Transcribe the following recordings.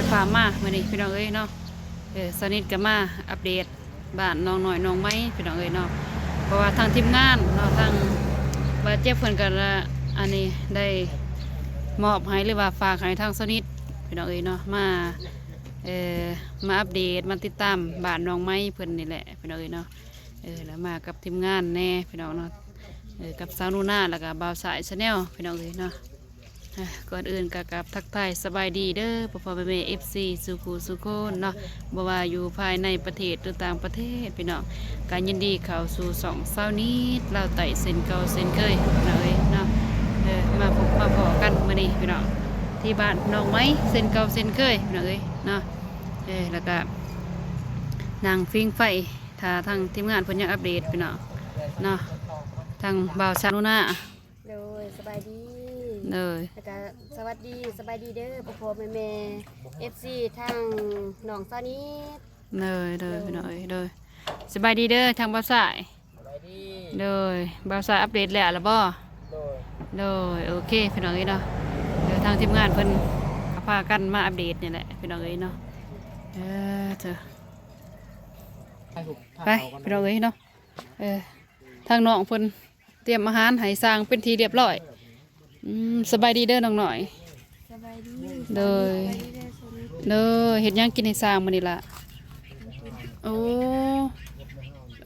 ພາມາມື້ນີ້ພີ່ນ້ອງເອີຍເນາະ. ເອີ ສາວນິດກໍມາອັບເດດບ້ານໜອງນ້ອຍໜອງໄມພີ່ນ້ອງເອີຍເນາະ. ເພາະວ່າທາງທີມງານເນາະ ທາງບ່າວເຈັບເພິ່ນກໍ ອັນນີ້ ໄດ້ມອບໃຫ້ ຫຼືວ່າຝາກໃຫ້ທາງສາວນິດພີ່ນ້ອງເອີຍເນາະ ມາ ເອີ ມາອັບເດດ ມາຕິດຕາມບ້ານໜອງໄມເພິ່ນນີ້ແຫຼະພີ່ນ້ອງເອີຍເນາະ. ເອີ ແລ້ວມາກັບທີມງານແດ່ພີ່ນ້ອງເນາະ ເອີ ກັບສາວໜູນາ ແລ້ວກໍບ່າວຊາຍ Channel ພີ່ນ້ອງເອີຍເນາະ. ເອີ ກ່ອນອື່ນກໍກາບທັກທາຍສະບາຍດີເດີ ພໍ່ໆແມ່ໆ ເອັຟຊີ ສູ່ຄູ່ສູ່ຄົນເນາະ ບໍ່ວ່າຢູ່ພາຍໃນປະເທດ ຫຼື ຕ່າງປະເທດພີ່ນ້ອງ ກໍຍິນດີເຂົ້າສູ່ຊ່ອງສາວນິດລາວໃຕ້ເຊັ່ນເກົ່າເຊັ່ນເຄີຍພີ່ນ້ອງເອີຍເນາະ. ເອີ ມາພົບມາພໍ້ກັນມື້ນີ້ພີ່ນ້ອງ ທີ່ບ້ານໜອງໄມເຊັ່ນເກົ່າເຊັ່ນເຄີຍພີ່ນ້ອງເອີຍເນາະ. ເອີ ແລ້ວກໍນັ່ງຟິງໄຟຖ້າທາງທີມງານເພິ່ນຍັງອັບເດດພີ່ນ້ອງເນາະ. ທາງບ່າວຊາວໜູນາ ໂດຍ ສະບາຍດີ ໂດຍ ແລ້ວກະສະຫວັດດີ ສະບາຍດີເດີ ພໍ່ໆແມ່ໆ ເອັຟຊີ ທາງນ້ອງສາວນິດ ໂດຍ ໂດຍ ໂດຍ ພີ່ນ້ອງເອີຍ ໂດຍ ສະບາຍດີເດີ ທາງບ່າວຊາຍ ສະບາຍດີ ໂດຍ ບ່າວຊາຍອັບເດດແລ້ວລະບໍ່? ໂດຍ ໂດຍ ໂອເຄ ພີ່ນ້ອງເອີຍເນາະ. ເອີ ທາງທີມງານເພິ່ນກໍພາກັນມາອັບເດດນີ້ແຫຼະ ພີ່ນ້ອງເອີຍເນາະ. ເອີ ເທີ ໄປ ພີ່ນ້ອງເອີຍເນາະ. ເອີ ທາງນ້ອງເພິ່ນ ຕຽມອາຫານໃຫ້ຊ່າງເປັນທີ່ລຽບຮ້ອຍ. ອືມ ສະບາຍດີເດີນ້ອງນ້ອຍ ສະບາຍດີ ໂດຍ ສະບາຍດີເດີ ໂດຍ ເຮັດຫຍັງກິນໃຫ້ຊ່າງມື້ນີ້ລະ? ໂອ້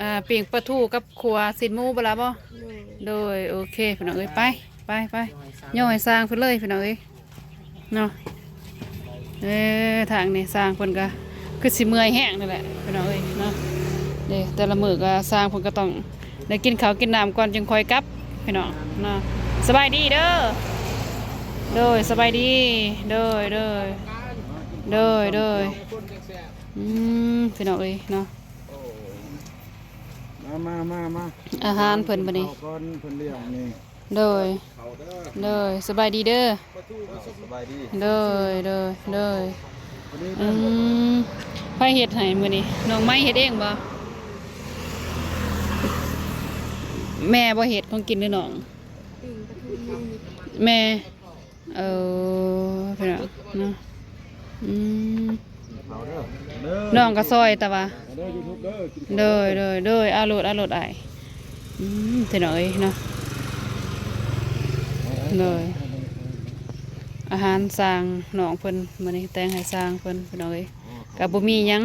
ອ່າ ປີ້ງປາທູກັບຂົ້ວຊີ້ນໝູບໍ່ລະບໍ່? ໂດຍ ໂດຍ ໂອເຄ ພີ່ນ້ອງເອີຍ ໄປ ໄປ ໄປ ຍໍໃຫ້ຊ່າງເພິ່ນເລີຍ ພີ່ນ້ອງເອີຍ. ເນາະ ເອີ ທາງນີ້ຊ່າງເພິ່ນກໍຄືຊິເມື່ອຍແຮງນີ້ແຫຼະ ພີ່ນ້ອງເອີຍເນາະ. ເດ້ ແຕ່ລະມື້ກໍຊ່າງເພິ່ນກໍຕ້ອງໄດ້ກິນເຂົ້າກິນນ້ຳກ່ອນຈຶ່ງຄ່ອຍກັບ ພີ່ນ້ອງເນາະ. ສະບາຍດີເດີ ໂດຍ ສະບາຍດີ ໂດຍ ໂດຍ ໂດຍ ໂດຍ ອືມ ພີ່ນ້ອງເອີຍເນາະ. ມາ ມາ ມາ ມາ ອາຫານເພິ່ນບັດນີ້ ເຂົ້າກ່ອນ ເພິ່ນລ້ຽງນີ້ ໂດຍ ໂດຍ ສະບາຍດີເດີ ສະບາຍດີ ໂດຍ ໂດຍ ໂດຍ ອືມ ໃຜເຮັດໃຫ້ມື້ນີ້? ນ້ອງໄມເຮັດເອງບໍ່? ແມ່ບໍ່ເຮັດຂອງກິນຫຼືນ້ອງ? ແມ່ ເອີ ພີ່ນ້ອງເນາະ ອືມ ເຂົ້າເດີ ເດີ ນ້ອງກໍຊ່ອຍແຕ່ວ່າ ເດີ YouTube ເດີ ກິນເຂົ້າ ໂດຍ ໂດຍ ໂດຍ ເອົາໂລດ ເອົາໂລດອ້າຍ ອືມ ພີ່ນ້ອງເອີຍເນາະ ໂດຍ ອາຫານຊ່າງນ້ອງເພິ່ນ ມື້ນີ້ແຕ່ງໃຫ້ຊ່າງເພິ່ນ ພີ່ນ້ອງເອີຍ ກໍບໍ່ມີຫຍັງ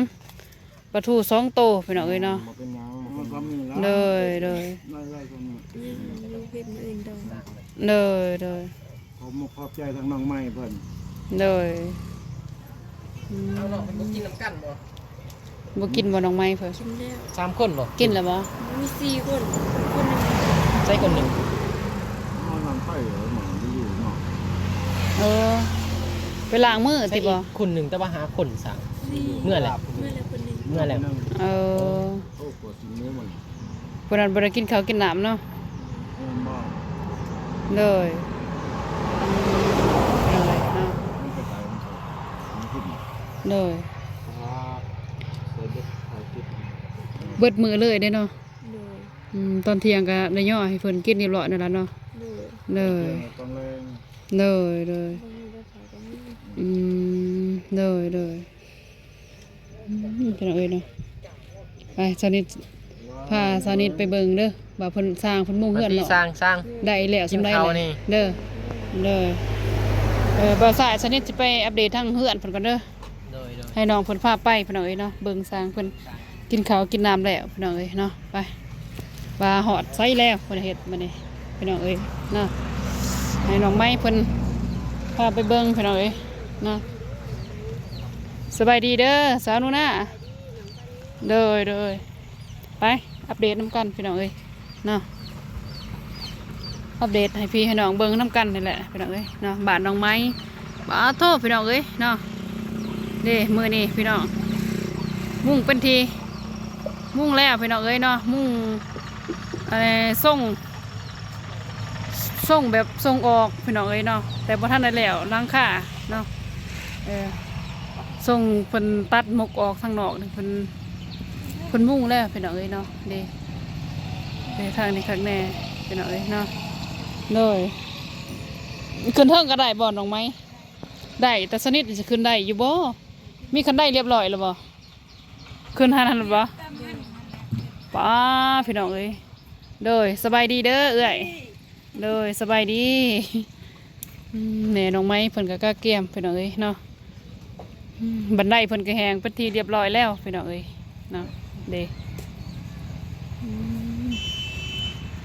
ປາທູສອງໂຕ ພີ່ນ້ອງເອີຍເນາະ ບໍ່ເປັນຫຍັງ ເອົາຊ່ຳນີ້ລະ ໂດຍ ໂດຍ ໄດ້ ໄດ້ຊ່ຳນີ້ ເຮັດມື້ອື່ນຕໍ່ ໂດຍ ໂດຍ ຂອບມຸກຂອບໃຈທາງນ້ອງໄມເພິ່ນ ໂດຍ ອືມ ເອົາເນາະ ເພິ່ນບໍ່ກິນນຳກັນບໍ່? ບໍ່ກິນບໍ່ນ້ອງໄມເພິ່ນ? ກິນແລ້ວ ສາມຄົນບໍ່? ກິນແລ້ວບໍ່? ມີສີ່ຄົນ ຄົນໜຶ່ງ ໃສ່ຄົນໜຶ່ງ ເອົານ້ຳໄປເອົາມາຢູ່ເນາະ ເອີ ໄປລ້າງມືຕິບໍ່? ໃສ່ອີກຄົນໜຶ່ງ ແຕ່ວ່າຫ້າຄົນຊະ ເມື່ອແຫຼະ ເມື່ອແລ້ວຄົນໜຶ່ງ ເມື່ອແລ້ວ ເອີ ໂອ້ ຄົນນັ້ນບໍ່ໄດ້ກິນເຂົ້າກິນນ້ຳເນາະ ແມ່ນບໍ່? ໂດຍ ອືມ ເອົາເລີຍເນາະ ໂດຍ ເບິດມື້ເລີຍເດ້ເນາະ ໂດຍ ອືມ ຕອນທ່ຽງກໍໄດ້ຍໍໃຫ້ເພິ່ນກິນຮຽບຮ້ອຍນັ້ນລະເນາະ ໂດຍ ໂດຍ ຕອນແລງ ໂດຍ ໂດຍ ອືມ ໂດຍ ໂດຍ ອືມ ພີ່ນ້ອງເອີຍເນາະ ໄປ ສາວນິດ ພາສາວນິດໄປເບິ່ງເດີ ວ່າເພິ່ນຊ່າງເພິ່ນມຸງເຮືອນເນາະ ຊ່າງ ຊ່າງ ໄດ້ແລ້ວຊ່ຳໃດແລ້ວ ເດີ ເດີ ເອີ ບ່າວຊາຍ ສາວນິດຊິໄປອັບເດດທາງເຮືອນເພິ່ນກ່ອນເດີ ໂດຍ ໂດຍ ໃຫ້ນ້ອງເພິ່ນພາໄປ ພີ່ນ້ອງເອີຍເນາະ ເບິ່ງຊ່າງເພິ່ນ ກິນເຂົ້າກິນນ້ຳແລ້ວ ພີ່ນ້ອງເອີຍເນາະ ໄປ ວ່າຮອດໃສແລ້ວ ເພິ່ນເຮັດມື້ນີ້ ພີ່ນ້ອງເອີຍເນາະ ໃຫ້ນ້ອງໄມເພິ່ນພາໄປເບິ່ງ ພີ່ນ້ອງເອີຍເນາະ. ສະບາຍດີເດີສາວໜູນາ ໂດຍ ໂດຍ ໄປອັບເດດນຳກັນ ພີ່ນ້ອງເອີຍເນາະ ອັບເດດໃຫ້ພີ່ໃຫ້ນ້ອງເບິ່ງນຳກັນນີ້ແຫຼະ ພີ່ນ້ອງເອີຍເນາະ ບ້ານໜອງໄມ້ ປາໂທ້ ພີ່ນ້ອງເອີຍເນາະ ເດ້ ມື້ນີ້ພີ່ນ້ອງ ມຸງເປັນທີ່ ມຸງແລ້ວພີ່ນ້ອງເອີຍເນາະ ມຸງ ເອີ ຊົງ ຊົງແບບຊົງອອກພີ່ນ້ອງເອີຍເນາະ ແຕ່ບໍ່ທັນໄດ້ແລ້ວຫຼັງຄາເນາະ ເອີ ຊົງເພິ່ນຕັດໝົກອອກທາງນອກນີ້ ເພິ່ນ ເພິ່ນມຸງແລ້ວພີ່ນ້ອງເອີຍເນາະ ເດ້ ເດ້ ທາງນີ້ຄັກແນ່ພີ່ນ້ອງເອີຍເນາະ ໂດຍ ຂຶ້ນເທິງກໍໄດ້ບໍ່ນ້ອງໄມ້? ໄດ້ ແຕ່ສະໜິດຊິຂຶ້ນໄດ້ຢູ່ບໍ່? ມີຄັນໄດຮຽບຮ້ອຍແລ້ວບໍ່? ຂຶ້ນຫັ້ນຫັ້ນບໍ່? ປ້າ ພີ່ນ້ອງເອີຍ ໂດຍ ສະບາຍດີເດີເອື້ອຍ ໂດຍ ສະບາຍດີ. ອືມ ແມ່ນ້ອງໄມ້ເພິ່ນກໍກະກຽມ ພີ່ນ້ອງເອີຍເນາະ. ອືມ ບັນໄດເພິ່ນກໍແຮງເປັນທີ່ຮຽບຮ້ອຍແລ້ວ ພີ່ນ້ອງເອີຍເນາະ ເດ້. ອືມ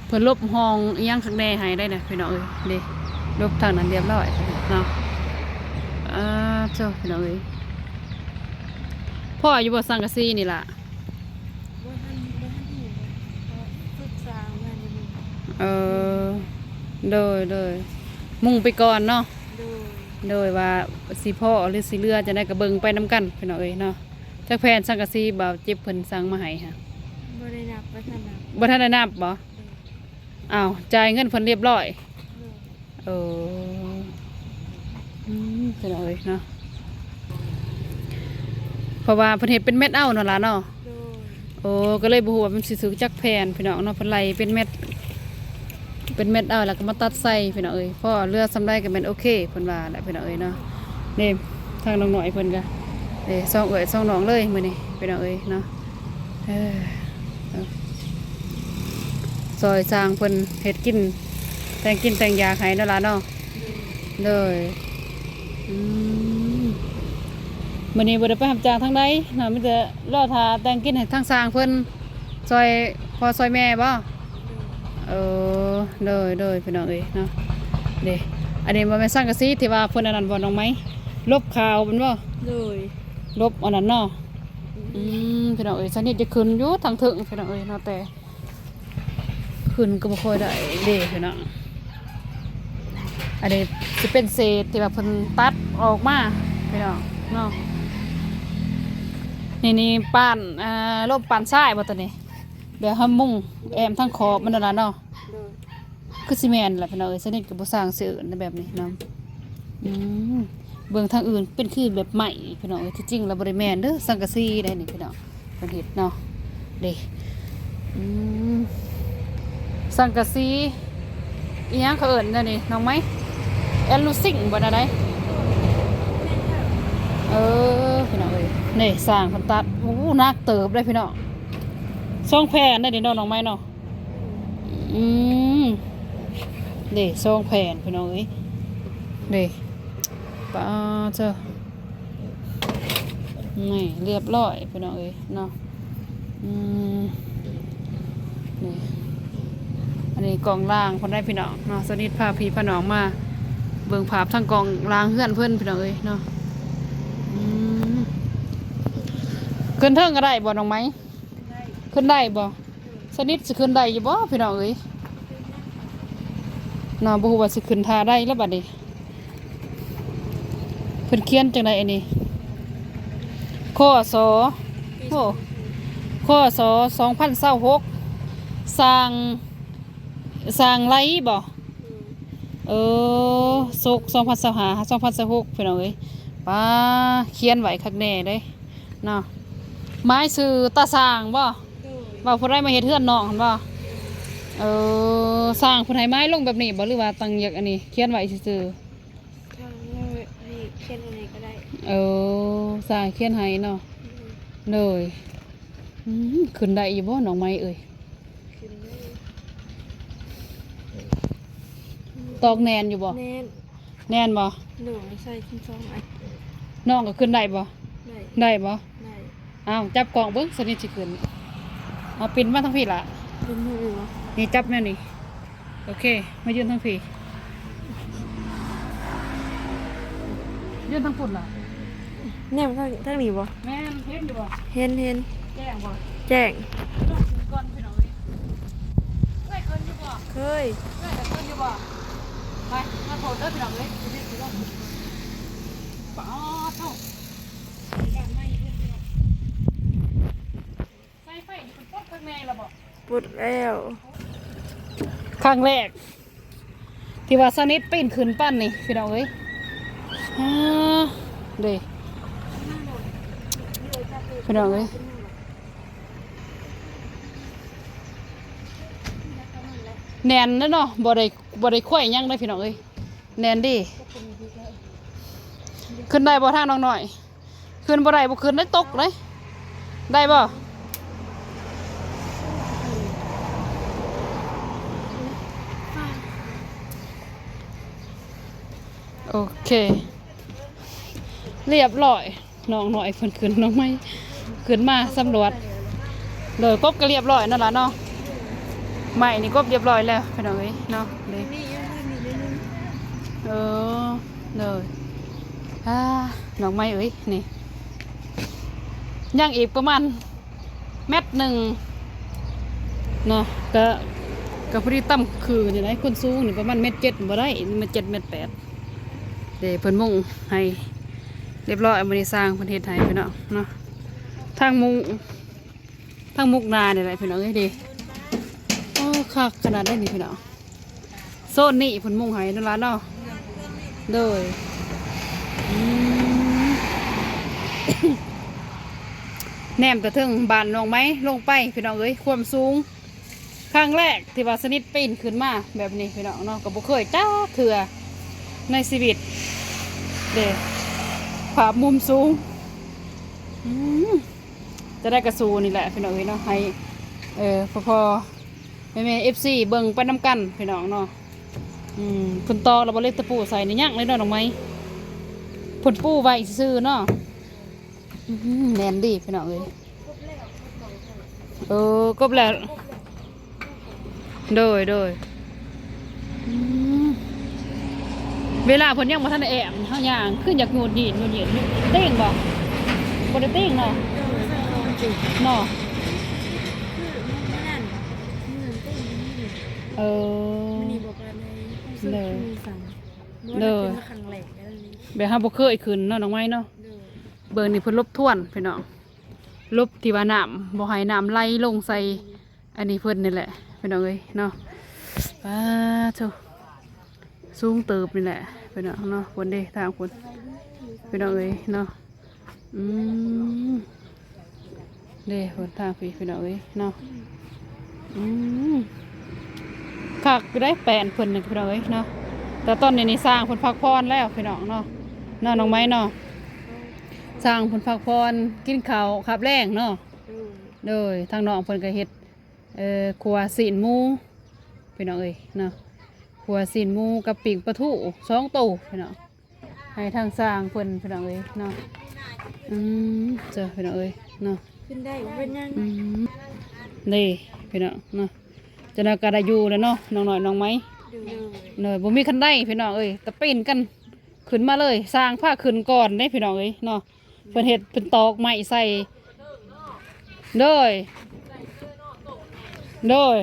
ເພິ່ນລົບຫ້ອງອີ່ຫຍັງຄັກແນ່ໃຫ້ໄດ້ນະ ພີ່ນ້ອງເອີຍ ເດ້ ລົບທາງນັ້ນຮຽບຮ້ອຍເນາະ. ອ່າ ເຈົ້າ ພີ່ນ້ອງເອີຍ ພໍຢູ່ບໍ່ ສັງກະສີນີ້ລະ? ບໍ່ທັນ ບໍ່ທັນຮູ້ ເພາະສຶກສາມານີ້. ເອີ ໂດຍ ໂດຍ ມຸງໄປກ່ອນເນາະ. ໂດຍ ໂດຍ ວ່າຊິພໍຫຼືຊິເຫຼືອຈັ່ງໃດກໍເບິ່ງໄປນຳກັນ ພີ່ນ້ອງເອີຍເນາະ. ຈັກແຜ່ນສັງກະສີບ່າວເຈັບເພິ່ນສັ່ງມາໃຫ້ຫະ? ບໍ່ໄດ້ນັບ ບໍ່ທັນນັບ. ບໍ່ທັນໄດ້ນັບບໍ່? ໂດຍ ອ້າວ ຈ່າຍເງິນເພິ່ນຮຽບຮ້ອຍ. ໂດຍ ເອີ ອືມ ພີ່ນ້ອງເອີຍເນາະ ເພາະວ່າເພິ່ນເຮັດເປັນແມັດເອົານັ້ນລະເນາະ. ໂດຍ ໂອ້ ກໍເລີຍບໍ່ຮູ້ວ່າມັນຊິຖືກຈັກແຜ່ນ ພີ່ນ້ອງເນາະ. ເພິ່ນໄລ່ເປັນແມັດ ເປັນແມັດເອົາ ແລ້ວກໍມາຕັດໃສ່ ພີ່ນ້ອງເອີຍ. ພໍເຫຼືອສ່ຳໃດກໍແມ່ນໂອເຄ ເພິ່ນວ່າແຫຼະ ພີ່ນ້ອງເອີຍເນາະ. ນີ້ ທາງນ້ອງນ້ອຍເພິ່ນກໍ ເອີ ສອງເອື້ອຍສອງນ້ອງເລີຍມື້ນີ້ ພີ່ນ້ອງເອີຍເນາະ. ເອີ ເອີ ຊ່ອຍຊ່າງເພິ່ນເຮັດກິນ ແຕ່ງກິນແຕ່ງຢາກໃຫ້ເນາະຫຼານເນາະ. ໂດຍ ອືມ ມື້ນີ້ບໍ່ໄດ້ໄປຮັບຈ້າງທາງໃດເນາະ ມີແຕ່ລໍຖ້າແຕ່ງກິນໃຫ້ທາງຊ່າງເພິ່ນ ຊ່ອຍພໍ່ຊ່ອຍແມ່ບໍ່? ເອີ ໂດຍ ໂດຍ ພີ່ນ້ອງເອີຍເນາະ ເດ້. ອັນນີ້ບໍ່ແມ່ນສັງກະສີທີ່ວ່າເພິ່ນອັນນັ້ນບໍ່ ນ້ອງໄມ້? ລົບຂາວແມ່ນບໍ່? ໂດຍ ລົບອັນນັ້ນເນາະ. ອືມ ອືມ ພີ່ນ້ອງເອີຍ ສະນິດຈະຂຶ້ນຢູ່ທາງເທິງ ພີ່ນ້ອງເອີຍເນາະ ແຕ່ ຂຶ້ນກໍບໍ່ຄ່ອຍໄດ້ເດ້ພີ່ນ້ອງ. ອັນນີ້ຊິເປັນເສດທີ່ວ່າເພິ່ນຕັດອອກມາພີ່ນ້ອງເນາະ. ນີ້ ນີ້ປານ ອ່າ ລົມປານຊາຍບໍ່ຕົວນີ້? ແບບເຮົາມຸງແອ້ມທາງຂອບມັນນັ້ນລະເນາະ. ໂດຍ ຄືຊິແມ່ນລະພີ່ນ້ອງເອີຍ ສະນິດກໍບໍ່ຊ່າງຊິເອີ້ນແບບນີ້ນຳ. ອືມ ເບິ່ງທາງອື່ນເປັນຄືແບບໄມ້ພີ່ນ້ອງເອີຍ ທີ່ຈິງລະບໍ່ໄດ້ແມ່ນເດີ ສັງກະສີໄດ໋ນີ້ພີ່ນ້ອງ ເພິ່ນເຮັດເນາະ ເດ້. ອືມ ສັງກະສີອີ່ຫຍັງເຂົາເອີ້ນແນວນີ້ນ້ອງໄມ້? ແອລູຊິງບໍ່ ແນວໃດ? ເອີ ພີ່ນ້ອງເອີຍ ນີ້ຊ່າງເພິ່ນຕັດ ໂອ້ ໜັກເຕີບເດ້ພີ່ນ້ອງ ສອງແຜ່ນໄດ໋ນີ້ເນາະ ນ້ອງໄມ້ເນາະ. ອືມ ເດ້ ສອງແຜ່ນພີ່ນ້ອງເອີຍ ເດ້. ປາດເທີ ນີ້ ຮຽບຮ້ອຍພີ່ນ້ອງເອີຍເນາະ. ອືມ ນີ້ ອັນນີ້ກ້ອງລ່າງເພິ່ນໄດ໋ພີ່ນ້ອງເນາະ. ສະນິດພາພີ່ພານ້ອງມາເບິ່ງພາບທາງກ້ອງລ່າງເຮືອນເພິ່ນພີ່ນ້ອງເອີຍເນາະ. ອືມ ຂຶ້ນເທິງກໍໄດ້ບໍ່ນ້ອງໄມ້? ໄດ້ ຂຶ້ນໄດ້ບໍ່? ສະນິດຊິຂຶ້ນໄດ້ຢູ່ບໍ່ພີ່ນ້ອງເອີຍເນາະ? ບໍ່ຮູ້ວ່າຊິຂຶ້ນທ່າໃດແລ້ວບັດນີ້. ເພິ່ນຂຽນຈັ່ງໃດອັນນີ້? ຄສ ໂອ້ ຄສ ສອງພັນຊາວຫົກ ສ້າງ ສ້າງໄລບໍ່? ເອີ ສົກ ສອງພັນຊາວຫ້າ ສອງພັນຊາວຫົກ ພີ່ນ້ອງເອີຍ. ປ້າ ຂຽນໄວ້ຄັກແນ່ເດ້. ເນາະ ໝາຍຊື່ຕາຊ່າງບໍ່? ໂດຍ ວ່າຜູ້ໃດມາເຮັດເຮືອນນ້ອງຫັ້ນບໍ່? ເອີ ຊ່າງເພິ່ນໃຫ້ໝາຍລົງແບບນີ້ບໍ່ ຫຼືວ່າຕັ້ງຢາກອັນນີ້ ຂຽນໄວ້ຊື່ໆ? ຊ່າງເຮົາໃຫ້ຂຽນອັນໃດກໍໄດ້. ເອີ ຊ່າງຂຽນໃຫ້ເນາະ. ໂດຍ ໂດຍ ອືມ ຂຶ້ນໄດ້ຢູ່ບໍ່ນ້ອງໄມ້ເອີຍ? ຂຶ້ນໄດ້. ຕອກແໜ້ນຢູ່ບໍ່? ແໜ້ນ. ແໜ້ນບໍ່? ໂດຍ ໃສ່ທັງສອງອັນ. ນ້ອງກໍຂຶ້ນໄດ້ບໍ່? ໄດ້. ໄດ້ບໍ່? ໄດ້. ອ້າວ ຈັບກ້ອງເບິ່ງ ສະນິດຊິຂຶ້ນ. ເອົາປິ່ນມາທາງພີ້ລະ. ປິ່ນມາເບິ່ງ. ນີ້ ຈັບແນວນີ້. ໂອເຄ ມາຢືນທາງພີ້. ຢືນທາງພຸ້ນລະ. ແນມທາງ ທາງນີ້ບໍ່? ແມ່ນ ເຫັນຢູ່ບໍ່? ເຫັນ ເຫັນ. ແຈ້ງບໍ່? ແຈ້ງ. ນ້ອງຂຶ້ນກ່ອນພີ່ນ້ອງເອີຍ. ເຄີຍຂຶ້ນຢູ່ບໍ່? ເຄີຍ. ເຄີຍຂຶ້ນຢູ່ບໍ່? ໄປ ມາໂທດເດີພີ່ນ້ອງເອີຍ. ປາດໂທ ສາຍໄຟນີ້ເພິ່ນປົດຂ້າງໃນລະບໍ່? ປົດແລ້ວ. ຄັ້ງແລກ ທີ່ວ່າສະນິດປີນຂຶ້ນປານນີ້ພີ່ນ້ອງເອີຍ. ອ່າ ເດ້ ພີ່ນ້ອງເອີຍ ແໜ້ນເນາະ ບໍ່ໄດ້ ບໍ່ໄດ້ໄຂວ້ຫຍັງເດ້ພີ່ນ້ອງເອີຍ ແໜ້ນເດ້. ຂຶ້ນໄດ້ບໍ່ທາງນ້ອງນ້ອຍ? ຂຶ້ນບໍ່ໄດ້ ບໍ່ຂຶ້ນໄດ້ ຕົກເດ້. ໄດ້ບໍ່? ໂອເຄ ລຽບຮ້ອຍ. ນ້ອງນ້ອຍເພິ່ນຂຶ້ນ ນ້ອງໃໝ່ຂຶ້ນມາສຳຫຼວດ. ໂດຍ ກົບກໍລຽບຮ້ອຍນັ້ນລະເນາະ. ໄມ້ນີ້ກົບລຽບຮ້ອຍແລ້ວພີ່ນ້ອງເອີຍເນາະ. ເດ້ ເອີ ໂດຍ ອ່າ ນ້ອງໃໝ່ເອີຍ ນີ້ ຍັງອີກປະມານແມັດໜຶ່ງເນາະ. ກະ ກະພໍດີຕ່ຳຄືນີ້ແຫຼະ. ຄົນສູງນີ້ປະມານແມັດເຈັດບໍ່ໄດ້ ແມັດເຈັດ ແມັດແປດ. ເດ້ ເພິ່ນມຸງໃຫ້ລຽບຮ້ອຍ ມື້ນີ້ຊ່າງເພິ່ນເຮັດໃຫ້ພີ່ນ້ອງເນາະ. ທາງມຸງ ທາງມຸກໜ້ານີ້ແຫຼະພີ່ນ້ອງເອີຍ. ເດ້ ໂອ້ ຄັກຂະໜາດໃດນີ້ພີ່ນ້ອງ. ໂຊນນີ້ເພິ່ນມຸງໃຫ້ນັ້ນລະເນາະ. ໂດຍ ອືມ ແນມແຕ່ເທິງບ້ານນ້ອງໃໝ່ລົງໄປພີ່ນ້ອງເອີຍ ຄວາມສູງ ຄັ້ງແລກທີ່ວ່າສະນິດປີນຂຶ້ນມາແບບນີ້ພີ່ນ້ອງເນາະ. ກໍບໍ່ເຄີຍຈັກເທື່ອໃນຊີວິດເດ້ ພາບມຸມສູງ. ອືມ ຈະໄດ້ກະສູ້ນີ້ແຫຼະພີ່ນ້ອງເອີຍເນາະ. ໃຫ້ ເອີ ພໍ່ໆ ແມ່ໆ ເອັຟຊີ ເບິ່ງໄປນຳກັນພີ່ນ້ອງເນາະ. ອືມ ເພິ່ນຕອກແລ້ວບໍ່ ເຫຼັກຕະປູໃສ່ນີ້ ຍັງເລີຍເນາະ ນ້ອງໃໝ່ ເພິ່ນປູໄວ້ຊື່ໆເນາະ. ອືມ ແໜ້ນດີພີ່ນ້ອງເອີຍ. ເອີ ກົບແລ້ວ. ໂດຍ ໂດຍ ອືມ ເວລາເພິ່ນຍັງບໍ່ທັນໄດ້ແອ້ມ ເຮົາຍ່າງຄືຢາກຫງຸດຫງິດ ຫງຸດຫງິດ ຕີງບໍ່? ບໍ່ໄດ້ຕີງເນາະ ເນາະ. ເອີ ໂດຍ ໂດຍ ແບບເຮົາບໍ່ເຄີຍຂຶ້ນເນາະ ນ້ອງໃໝ່ເນາະ. ເບິ່ງນີ້ເພິ່ນລົບຖ້ວນພີ່ນ້ອງ ລົບທີ່ວ່ານ້ຳ ບໍ່ໃຫ້ນ້ຳໄຫຼລົງໃສ່ ອັນນີ້ເພິ່ນນີ້ແຫຼະພີ່ນ້ອງເອີຍເນາະ. ປາໂທ້ ສູງເຕີບນີ້ແຫຼະພີ່ນ້ອງເນາະ. ພຸ້ນເດ້ ທາງພຸ້ນພີ່ນ້ອງເອີຍເນາະ. ອືມ ເດ້ ຫົນທາງພີ້ພີ່ນ້ອງເອີຍເນາະ. ອືມ ຄັກຢູ່ເດ້ ແປ້ນເພິ່ນນີ້ພີ່ນ້ອງເອີຍເນາະ. ແຕ່ຕອນນີ້ນີ້ຊ່າງເພິ່ນພັກຜ່ອນແລ້ວພີ່ນ້ອງເນາະ ເນາະ ນ້ອງໃໝ່ເນາະ. ຊ່າງເພິ່ນພັກຜ່ອນ ກິນເຂົ້າຄາບແລງເນາະ. ໂດຍ ທາງນ້ອງເພິ່ນກໍເຮັດ ເອີ ຂົ້ວຊີ້ນໝູພີ່ນ້ອງເອີຍເນາະ. ຂົ້ວຊີ້ນໝູກັບປີ້ງປາທູສອງໂຕພີ່ນ້ອງ ໃຫ້ທາງຊ່າງເພິ່ນພີ່ນ້ອງເອີຍເນາະ. ອືມ ເຈົ້າ ພີ່ນ້ອງເອີຍເນາະ ຂຶ້ນໄດ້ບໍ່ເປັນຫຍັງ. ອືມ ເດ້ພີ່ນ້ອງເນາະ. ຈັ່ງໃດກໍໄດ້ຢູ່ແລ້ວເນາະ ນ້ອງນ້ອຍນ້ອງໃໝ່. ໂດຍ ບໍ່ມີຄັນໄດພີ່ນ້ອງເອີຍ ຕະປີນກັນຂຶ້ນມາເລີຍ. ຊ່າງພາຂຶ້ນກ່ອນເດ້ພີ່ນ້ອງເອີຍເນາະ. ເພິ່ນເຮັດ ເພິ່ນຕອກໄມ້ໃສ່. ໂດຍ ໂດຍ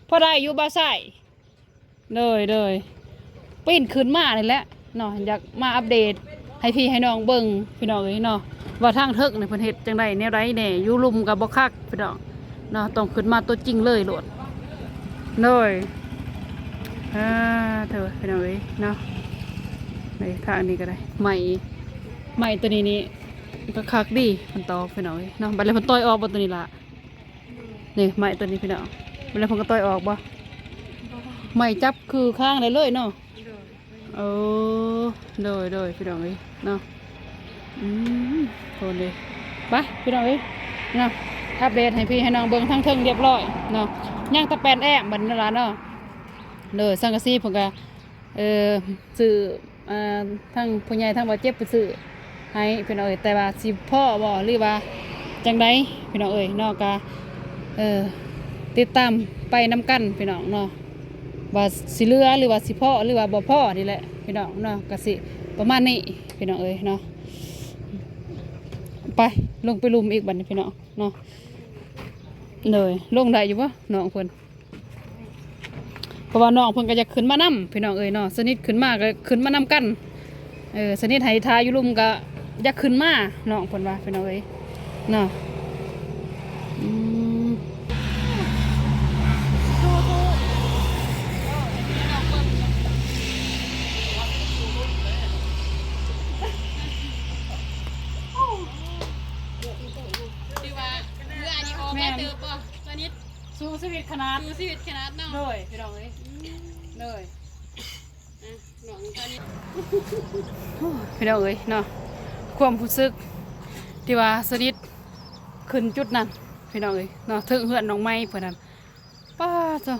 ພໍໄດ້ຢູ່ບໍ່ໃສ່. ໂດຍ ໂດຍ ປີນຂຶ້ນມານີ້ແຫຼະເນາະ. ຢາກມາອັບເດດໃຫ້ພີ່ໃຫ້ນ້ອງເບິ່ງພີ່ນ້ອງເອີຍເນາະ ວ່າທາງເທິງນີ້ເພິ່ນເຮັດຈັ່ງໃດແນວໃດແດ່. ຢູ່ລຸ່ມກໍບໍ່ຄັກພີ່ນ້ອງເນາະ ຕ້ອງຂຶ້ນມາຕົວຈິງເລີຍໂລດ. ໂດຍ ອ່າ ເທີພີ່ນ້ອງເອີຍເນາະ. ນີ້ ທາງນີ້ກໍໄດ້ ໄມ້ ໄມ້ຕົວນີ້ນີ້ກໍຄັກດີ ເພິ່ນຕອກພີ່ນ້ອງເອີຍເນາະ. ບັດແລ້ວເພິ່ນຕ່ອຍອອກບໍ່ຕົວນີ້ລະ? ນີ້ ໄມ້ຕົວນີ້ພີ່ນ້ອງ ບັດແລ້ວເພິ່ນກໍຕ່ອຍອອກບໍ່? ບໍ່ ໄມ້ຈັບຄືຄ້າງໄດ້ເລີຍເນາະ. ໂດຍ ໂອ້ ໂດຍ ໂດຍ ພີ່ນ້ອງເອີຍເນາະ. ອືມ ໂຕນີ້ ໄປພີ່ນ້ອງເອີຍເນາະ ອັບເດດໃຫ້ພີ່ໃຫ້ນ້ອງເບິ່ງທາງເທິງລຽບຮ້ອຍເນາະ. ຍັງແຕ່ແປ້ນແອ້ມບັດນີ້ລະເນາະ. ໂດຍ ສັງກະສີເພິ່ນກໍ ເອີ ຊື້ ອ່າ ທາງຜູ້ໃຫຍ່ທາງບ່າວເຈັບໄປຊື້ໃຫ້ພີ່ນ້ອງເອີຍ ແຕ່ວ່າຊິພໍ້ບໍ່ ຫຼືວ່າຈັ່ງໃດພີ່ນ້ອງເອີຍເນາະ. ກະ ເອີ ຕິດຕາມໄປນຳກັນພີ່ນ້ອງເນາະ ວ່າຊິເຫຼືອ ຫຼືວ່າຊິພໍ້ ຫຼືວ່າບໍ່ພໍ້ນີ້ແຫຼະພີ່ນ້ອງເນາະ. ກະຊິປະມານນີ້ພີ່ນ້ອງເອີຍເນາະ. ໄປ ລົງໄປລຸ່ມອີກບັດນີ້ພີ່ນ້ອງເນາະ. ໂດຍ ລົງໄດ້ຢູ່ບໍ່ ນ້ອງເພິ່ນ? ເພາະວ່ານ້ອງເພິ່ນກໍຢາກຂຶ້ນມານຳພີ່ນ້ອງເອີຍເນາະ. ສະນິດຂຶ້ນມາກໍຂຶ້ນມານຳກັນ. ເອີ ສະນິດໃຫ້ຖ້າຢູ່ລຸ່ມກໍຢາກຂຶ້ນມາ ນ້ອງເພິ່ນວ່າພີ່ນ້ອງເອີຍເນາະ. ອືມ ຖືວ່າເຮືອນີ້ອອກໄກເຕີບບໍ່ ສະນິດ? ສູ້ຊີວິດຂະໜາດ ສູ້ຊີວິດຂະໜາດເນາະ. ໂດຍ ພີ່ນ້ອງເອີຍ ອືມ ໂດຍ ອ່ະ ນ້ອງຕອນນີ້ ໂອ້ ພີ່ນ້ອງເອີຍເນາະ ຄວາມຮູ້ສຶກ ທີ່ວ່າສະໜິດຂຶ້ນຈຸດນັ້ນພີ່ນ້ອງເອີຍເນາະ ເທິງເຮືອນນ້ອງໄມ້ເພິ່ນນັ້ນ ປ້າໂທ້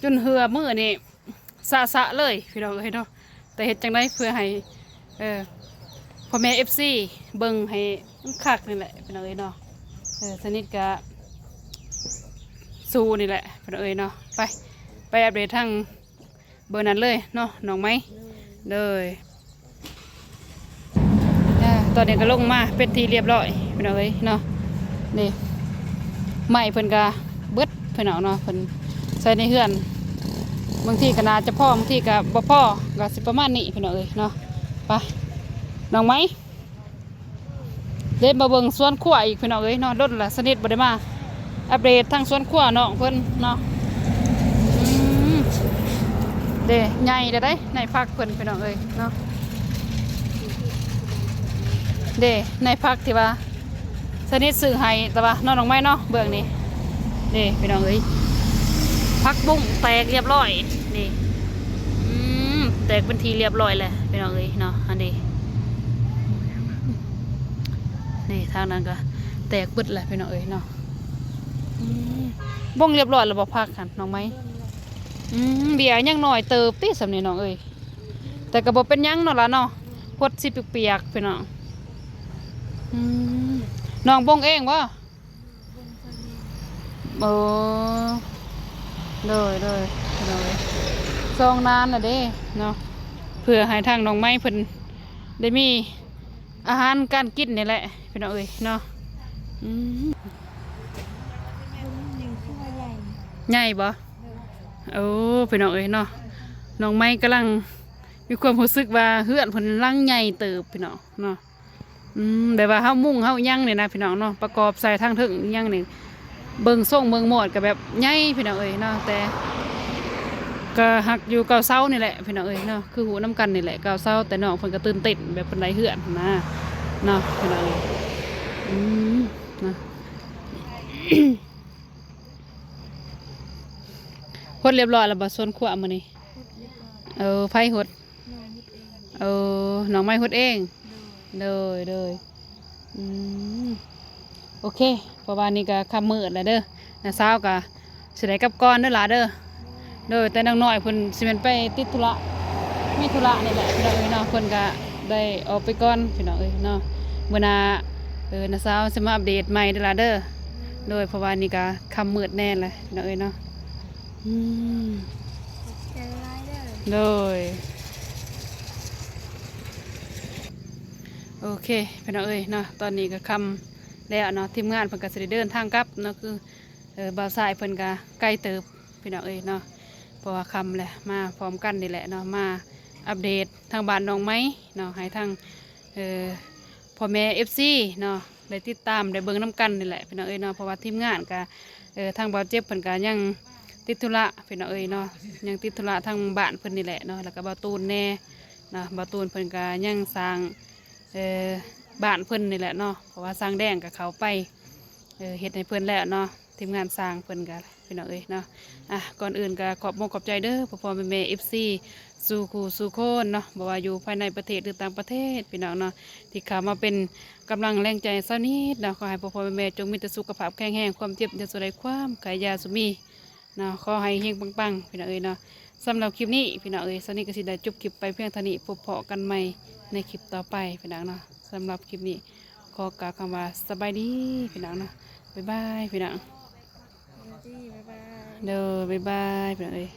ຈົນເຫື່ອມືນີ້ ສະໆເລີຍພີ່ນ້ອງເອີຍເນາະ. ແຕ່ເຮັດຈັ່ງໃດເພື່ອໃຫ້ ເອີ ພໍ່ແມ່ເອັຟຊີເບິ່ງໃຫ້ມັນຄັກນີ້ແຫຼະພີ່ນ້ອງເອີຍເນາະ. ເອີ ສະໜິດກະສູ້ນີ້ແຫຼະພີ່ນ້ອງເອີຍເນາະ. ໄປ ໄປອັບເດດທາງເບິ່ງນັ້ນເລີຍເນາະ ນ້ອງໄມ້ ໂດຍ. ອ່າ ຕອນນີ້ກໍລົງມາເປັນທີ່ລຽບຮ້ອຍພີ່ນ້ອງເອີຍເນາະ. ນີ້ ໄມ້ເພິ່ນກໍເບິດພີ່ນ້ອງເນາະ ເພິ່ນໃສ່ໃນເຮືອນ ບາງທີກໍໜ້າຈະພໍ ບາງທີກໍບໍ່ພໍ ກໍຊິປະມານນີ້ພີ່ນ້ອງເອີຍເນາະ. ໄປ ນ້ອງໄມ້ ເດີນມາເບິ່ງສວນຄົວອີກພີ່ນ້ອງເອີຍເນາະ. ດົນລະສະໜິດບໍ່ໄດ້ມາອັບເດດທາງສວນຄົວນ້ອງເພິ່ນເນາະ. ອືມ ເດ້ ໃຫຍ່ແລ້ວເດ້ ໃນຜັກເພິ່ນພີ່ນ້ອງເອີຍເນາະ. ເດ້ ໃນຜັກທີ່ວ່າສະໜິດຊື້ໃຫ້ ແຕ່ວ່ານ້ອງ ນ້ອງໄມ້ເນາະ ເບິ່ງນີ້ ເດ້ພີ່ນ້ອງເອີຍ ຜັກບຸ້ງແຕກລຽບຮ້ອຍນີ້. ອືມ ແຕກເປັນທີ່ລຽບຮ້ອຍແລ້ວພີ່ນ້ອງເອີຍເນາະ. ອັນນີ້ ນີ້ທາງນັ້ນກໍແຕກເບິດແລ້ວພີ່ນ້ອງເອີຍເນາະ. ອືມ ບົ້ງລຽບຮ້ອຍແລ້ວບໍ່ຜັກຫັ້ນນ້ອງໄມ້? ອືມ ເບ້ຍຍັງນ້ອຍເຕີບຕິສ່ຳນີ້ນ້ອງເອີຍ ແຕ່ກໍບໍ່ເປັນຫຍັງເນາະຫຼານເນາະ ຫົດຊິປຽກໆພີ່ນ້ອງ. ອືມ ນ້ອງບົ້ງເອງບໍ່? ເອີ ໂດຍ ໂດຍ ໂດຍ ຊອງນານນະເດ້ເນາະ ເພື່ອໃຫ້ທາງນ້ອງໄມ້ເພິ່ນໄດ້ມີອາຫານການກິນນີ້ແຫຼະພີ່ນ້ອງເອີຍເນາະ. ອືມ ໃຫຍ່ບໍ່? ໂອ້ ພີ່ນ້ອງເອີຍເນາະ ນ້ອງໄມ້ກຳລັງມີຄວາມຮູ້ສຶກວ່າເຮືອນເພິ່ນຫຼັງໃຫຍ່ເຕີບພີ່ນ້ອງເນາະ. ອືມ ແບບວ່າເຮົາມຸງເຮົາຫຍັງນີ້ນະພີ່ນ້ອງເນາະ ປະກອບໃສ່ທາງເທິງຫຍັງນີ້ ເບິ່ງຊົງເບິ່ງມອດກໍແບບໃຫຍ່ພີ່ນ້ອງເອີຍເນາະ. ແຕ່ກໍຮັກຢູ່ເກົ້າເສົານີ້ແຫຼະພີ່ນ້ອງເອີຍເນາະ ຄືຮູ້ນຳກັນນີ້ແຫຼະເກົ້າເສົາ. ແຕ່ນ້ອງເພິ່ນກໍຕື່ນເຕັ້ນແບບເພິ່ນໄດ້ເຮືອນຫັ້ນນະເນາະພີ່ນ້ອງເອີຍ. ອືມ ນະ ຫົດລຽບຮ້ອຍແລ້ວບໍ່ ສວນຄົວມື້ນີ້? ຫົດລຽບຮ້ອຍ. ເອີ ໃຜຫົດ? ນ້ອງເຮັດເອງ. ເອີ ນ້ອງໄມ້ຫົດເອງ. ໂດຍ ໂດຍ ໂດຍ. ອືມ ໂອເຄ ເພາະວ່ານີ້ກໍຄ່ຳມືດແລ້ວເດີ ນ້າສາວກໍຊິໄດ້ກັບກ່ອນເດີຫຼາເດີ. ໂດຍ ແຕ່ນ້ອງນ້ອຍເພິ່ນຊິແມ່ນໄປຕິດທຸລະ ມີທຸລະນີ້ແຫຼະພີ່ນ້ອງເອີຍເນາະ ເພິ່ນກໍໄດ້ອອກໄປກ່ອນພີ່ນ້ອງເອີຍເນາະ. ມື້ໜ້າ ເອີ ນ້າສາວຊິມາອັບເດດໃໝ່ເດີຫຼາເດີ. ໂດຍ ເພາະວ່ານີ້ກໍຄ່ຳມືດແນ່ແລ້ວພີ່ນ້ອງເອີຍເນາະ. ອືມ ຂອບໃຈຫຼາຍເດີ. ໂດຍ ໂອເຄພີ່ນ້ອງເອີຍເນາະ ຕອນນີ້ກໍຄ່ຳແລ້ວເນາະ ທີມງານເພິ່ນກໍຊິໄດ້ເດີນທາງກັບເນາະ. ຄື ເອີ ບ່າວຊາຍເພິ່ນກໍໄກເຕີບພີ່ນ້ອງເອີຍເນາະ ເພາະວ່າຄ່ຳແລ້ວ ມາພ້ອມກັນນີ້ແຫຼະເນາະ ມາອັບເດດທາງບ້ານນ້ອງໄມ້ເນາະ ໃຫ້ທາງ ເອີ ພໍ່ແມ່ເອັຟຊີເນາະ ໄດ້ຕິດຕາມໄດ້ເບິ່ງນຳກັນນີ້ແຫຼະພີ່ນ້ອງເອີຍເນາະ. ເພາະວ່າທີມງານກະ ເອີ ທາງບ່າວເຈັບເພິ່ນກະຍັງຕິດທຸລະພີ່ນ້ອງເອີຍເນາະ ຍັງຕິດທຸລະທາງບ້ານເພິ່ນນີ້ແຫຼະເນາະ ແລ້ວກະບ່າວຕູນແດ່ເນາະ. ບ່າວຕູນເພິ່ນກະຍັງສ້າງ ເອີ ບ້ານເພິ່ນນີ້ແຫຼະເນາະ ເພາະວ່າຊ່າງແດງກະເຂົ້າໄປ ເອີ ເຮັດໃຫ້ເພິ່ນແລ້ວເນາະ ທີມງານຊ່າງເພິ່ນກະ ພີ່ນ້ອງເອີຍເນາະ. ອ່ະ ກ່ອນອື່ນກໍຂອບມົກຂອບໃຈເດີ ພໍ່ໆແມ່ໆເອັຟຊີ ສູ່ຄູ່ສູ່ຄົນເນາະ ບໍ່ວ່າຢູ່ພາຍໃນປະເທດ ຫຼື ຕ່າງປະເທດ ພີ່ນ້ອງເນາະ ທີ່ເຂົ້າມາເປັນກຳລັງແຮງໃຈຊາວນິດເນາະ. ຂໍໃຫ້ພໍ່ໆແມ່ໆຈົ່ງມີແຕ່ສຸຂະພາບແຂງແຮງ ຄວາມເຈັບຢ່າສູ່ໄດ້ ຄວາມໄຂ້ຢ່າສູ່ມີເນາະ. ຂໍໃຫ້ເຮັງປັງໆ ພີ່ນ້ອງເອີຍເນາະ. ສຳລັບຄລິບນີ້ ພີ່ນ້ອງເອີຍ ຊາວນິດກໍຊິໄດ້ຈົບຄລິບໄປພຽງເທົ່ານີ້ ພົບພໍ້ກັນໃໝ່ໃນຄລິບຕໍ່ໄປ ພີ່ນ້ອງເນາະ. ສຳລັບຄລິບນີ້ ຂໍກ່າວຄຳວ່າສະບາຍດີ ພີ່ນ້ອງເນາະ. ບາຍບາຍ ພີ່ນ້ອງ. ສະບາຍດີ ບາຍບາຍ. ເດີ ບາຍບາຍ ພີ່ນ້ອງເອີຍ.